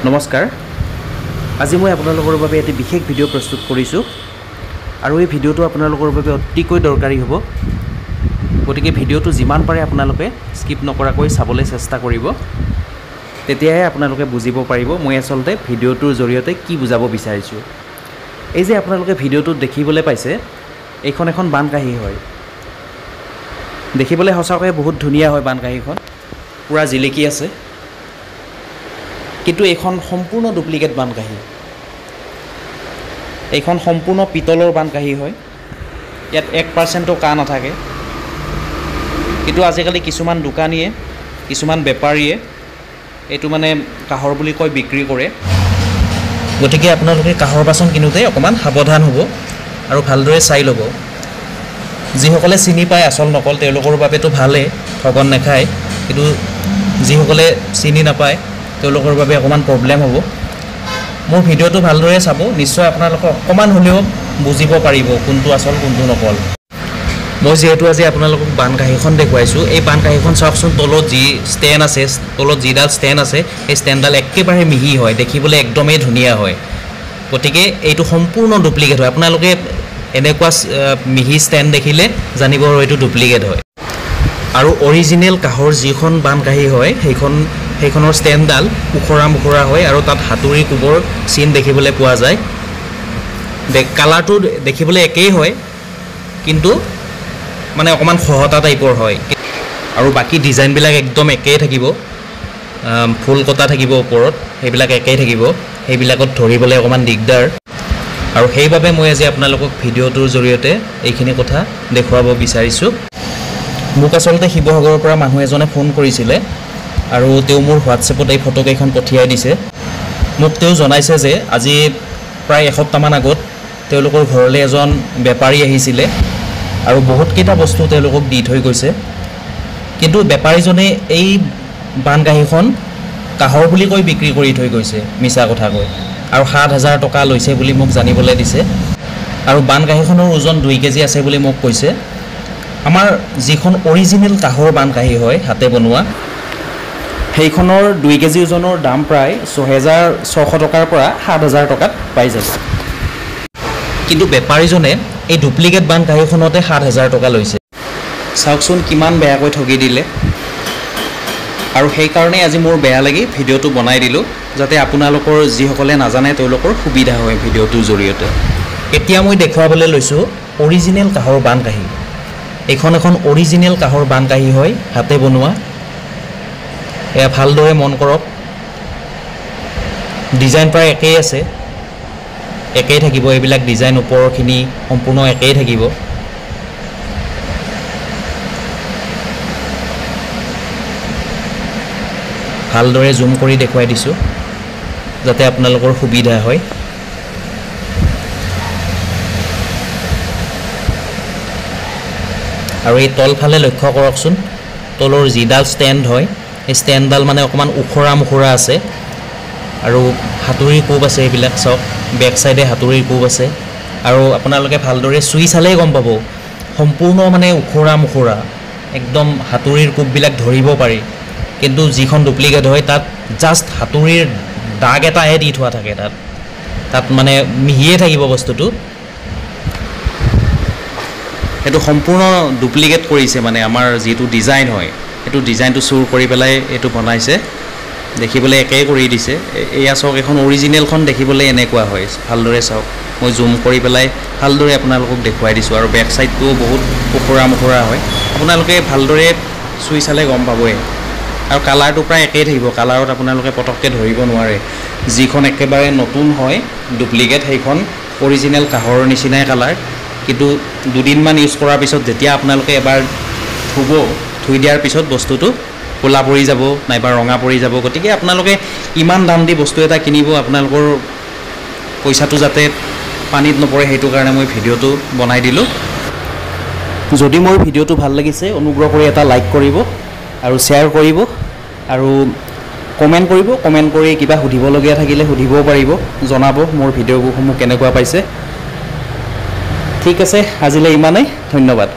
নমস্কাৰ, আজি মই আপোনালোকৰ বাবে এটি বিশেষ ভিডিঅ' প্ৰস্তুত কৰিছোঁ আৰু এই ভিডিঅ'টো আপোনালোকৰ বাবে অতিকৈ দৰকাৰী হ'ব। গতিকে ভিডিঅ'টো যিমান পাৰে আপোনালোকে স্কিপ নকৰাকৈ চাবলৈ চেষ্টা কৰিব, তেতিয়াহে আপোনালোকে বুজিব পাৰিব মই আচলতে ভিডিঅ'টোৰ জৰিয়তে কি বুজাব বিচাৰিছোঁ। এই যে আপোনালোকে ভিডিঅ'টোত দেখিবলৈ পাইছে, এইখন এখন বানকাঁহী হয়। দেখিবলৈ সঁচাকৈয়ে বহুত ধুনীয়া হয় বানকাঁহীখন, পূৰা জিলিকি আছে। কিন্তু এইখন সম্পূৰ্ণ ডুপ্লিকেট বানকাঁহী, এইখন সম্পূৰ্ণ পিতলৰ বানকাঁহী হয়। ইয়াত 1%ও কাঁহ নাথাকে। কিন্তু আজিকালি কিছুমান দোকানীয়ে, কিছুমান বেপাৰীয়ে এইটো মানে কাঁহৰ বুলি কৈ বিক্ৰী কৰে। গতিকে আপোনালোকে কাঁহৰ বাচন কিনোতে অকণমান সাৱধান হ'ব আৰু ভালদৰে চাই ল'ব। যিসকলে চিনি পায় আচল নকল তেওঁলোকৰ বাবেতো ভালেই, ঠগন নাখায়। কিন্তু যিসকলে চিনি নাপায় তেওঁলোকৰ বাবে অকণমান প্ৰব্লেম হ'ব। মোৰ ভিডিঅ'টো ভালদৰে চাব, নিশ্চয় আপোনালোকে অকণমান হ'লেও বুজিব পাৰিব কোনটো আচল কোনটো নকল। মই যিহেতু আজি আপোনালোকক বানকাঁহীখন দেখুৱাইছোঁ, এই বানকাঁহীখন চাওকচোন, তলত যি ষ্টেণ্ড আছে, তলত যিডাল ষ্টেণ্ড আছে, সেই ষ্টেণ্ডডাল একেবাৰে মিহি হয়, দেখিবলৈ একদমেই ধুনীয়া হয়। গতিকে এইটো সম্পূৰ্ণ ডুপ্লিকেট হয়। আপোনালোকে এনেকুৱা মিহি ষ্টেণ্ড দেখিলে জানিব আৰু এইটো ডুপ্লিকেট হয়। আৰু অৰিজিনেল কাঁহৰ যিখন বানকাঁহী হয়, সেইখনৰ ষ্টেণ্ডডাল ওখৰা মুখৰা হয় আৰু তাত হাতুৰী কোবৰ চিন দেখিবলৈ পোৱা যায়। কালাৰটো দেখিবলৈ একেই হয়, কিন্তু মানে অকণমান খহটা টাইপৰ হয়। আৰু বাকী ডিজাইনবিলাক একদম একেই থাকিব, ফুল কটা থাকিব ওপৰত, সেইবিলাক একেই থাকিব। সেইবিলাকত ধৰিবলৈ অকণমান দিগদাৰ। আৰু সেইবাবে মই আজি আপোনালোকক ভিডিঅ'টোৰ জৰিয়তে এইখিনি কথা দেখুৱাব বিচাৰিছোঁ। মোক আচলতে শিৱসাগৰৰ পৰা মানুহ এজনে ফোন কৰিছিলে আৰু তেওঁ মোৰ হোৱাটছএপত এই ফটোকেইখন পঠিয়াই দিছে। মোক তেওঁ জনাইছে যে আজি প্ৰায় এসপ্তাহমান আগত তেওঁলোকৰ ঘৰলৈ এজন বেপাৰী আহিছিলে আৰু বহুতকেইটা বস্তু তেওঁলোকক দি থৈ গৈছে। কিন্তু বেপাৰীজনে এই বানকাঁহীখন কাঁহৰ বুলি কৈ বিক্ৰী কৰি থৈ গৈছে, মিছা কথা কৈ, আৰু 7000 টকা লৈছে বুলি মোক জানিবলৈ দিছে। আৰু বানকাঁহীখনৰ ওজন 2 কেজি আছে বুলি মোক কৈছে। আমাৰ যিখন অৰিজিনেল কাঁহৰ বানকাঁহী হয় হাতে বনোৱা, সেইখনৰ 2 কেজি ওজনৰ দাম প্ৰায় 6600 টকাৰ পৰা 7000 টকাত পাই যাব। কিন্তু বেপাৰীজনে এই ডুপ্লিকেট বানকাঁহীখনতে 7000 টকা লৈছে। চাওকচোন কিমান বেয়াকৈ ঠগি দিলে। আৰু সেইকাৰণেই আজি মোৰ বেয়া লাগি ভিডিঅ'টো বনাই দিলোঁ, যাতে আপোনালোকৰ যিসকলে নাজানে তেওঁলোকৰ সুবিধা হয় ভিডিঅ'টোৰ জৰিয়তে। এতিয়া মই দেখুৱাবলৈ লৈছোঁ অৰিজিনেল কাঁহৰ বানকাঁহী। এইখন এখন অৰিজিনেল কাঁহৰ বানকাঁহী হয়, হাতে বনোৱা। এয়া ভালদৰে মন কৰক, ডিজাইন প্ৰায় একেই আছে, একেই থাকিব। এইবিলাক ডিজাইন ওপৰৰখিনি সম্পূৰ্ণ একেই থাকিব। ভালদৰে জুম কৰি দেখুৱাই দিছোঁ যাতে আপোনালোকৰ সুবিধা হয়। আৰু এই তলফালে লক্ষ্য কৰকচোন, তলৰ যিডাল ষ্টেণ্ড হয়, এই ষ্টেণ্ডডাল মানে অকণমান ওখৰা মুখৰা আছে আৰু হাতুৰীৰ কোব আছে। এইবিলাক চাওক, বেক চাইডে হাতুৰীৰ কোব আছে। আৰু আপোনালোকে ভালদৰে চুই চালেই গম পাব, সম্পূৰ্ণ মানে ওখৰা মুখৰা, একদম হাতুৰীৰ কোববিলাক ধৰিব পাৰি। কিন্তু যিখন ডুপ্লিকেট হয় তাত জাষ্ট হাতুৰীৰ দাগ এটাহে দি থোৱা থাকে, তাত মানে মিহিয়ে থাকিব বস্তুটো। সেইটো সম্পূৰ্ণ ডুপ্লিকেট কৰিছে, মানে আমাৰ যিটো ডিজাইন হয় সেইটো ডিজাইনটো চুৰ কৰি পেলাই এইটো বনাইছে, দেখিবলৈ একেই কৰি দিছে। এয়া চাওক, এইখন অৰিজিনেলখন দেখিবলৈ এনেকুৱা হয়। ভালদৰে চাওক, মই জুম কৰি পেলাই ভালদৰে আপোনালোকক দেখুৱাই দিছোঁ। আৰু বেক চাইডটোও বহুত ওখৰা মুখৰা হয়, আপোনালোকে ভালদৰে চুই চালে গম পাবই। আৰু কালাৰটো প্ৰায় একেই থাকিব, কালাৰত আপোনালোকে পটককৈ ধৰিব নোৱাৰে। যিখন একেবাৰে নতুন হয় ডুপ্লিকেট, সেইখন অৰিজিনেল কাঁহৰ নিচিনাই কালাৰ। কিন্তু দুদিনমান ইউজ কৰাৰ পিছত যেতিয়া আপোনালোকে এবাৰ ধুব, ধুই দিয়াৰ পিছত বস্তুটো ক'লা পৰি যাব নাইবা ৰঙা পৰি যাব। গতিকে আপোনালোকে ইমান দাম দি বস্তু এটা কিনিব, আপোনালোকৰ পইচাটো যাতে পানীত নপৰে সেইটো কাৰণে মই ভিডিঅ'টো বনাই দিলোঁ। যদি মোৰ ভিডিঅ'টো ভাল লাগিছে অনুগ্ৰহ কৰি এটা লাইক কৰিব আৰু শ্বেয়াৰ কৰিব আৰু কমেণ্ট কৰিব। কমেণ্ট কৰি কিবা সুধিবলগীয়া থাকিলে সুধিবও পাৰিব, জনাব মোৰ ভিডিঅ'সমূহ কেনেকুৱা পাইছে। ঠিক আছে, আজিলৈ ইমানেই, ধন্যবাদ।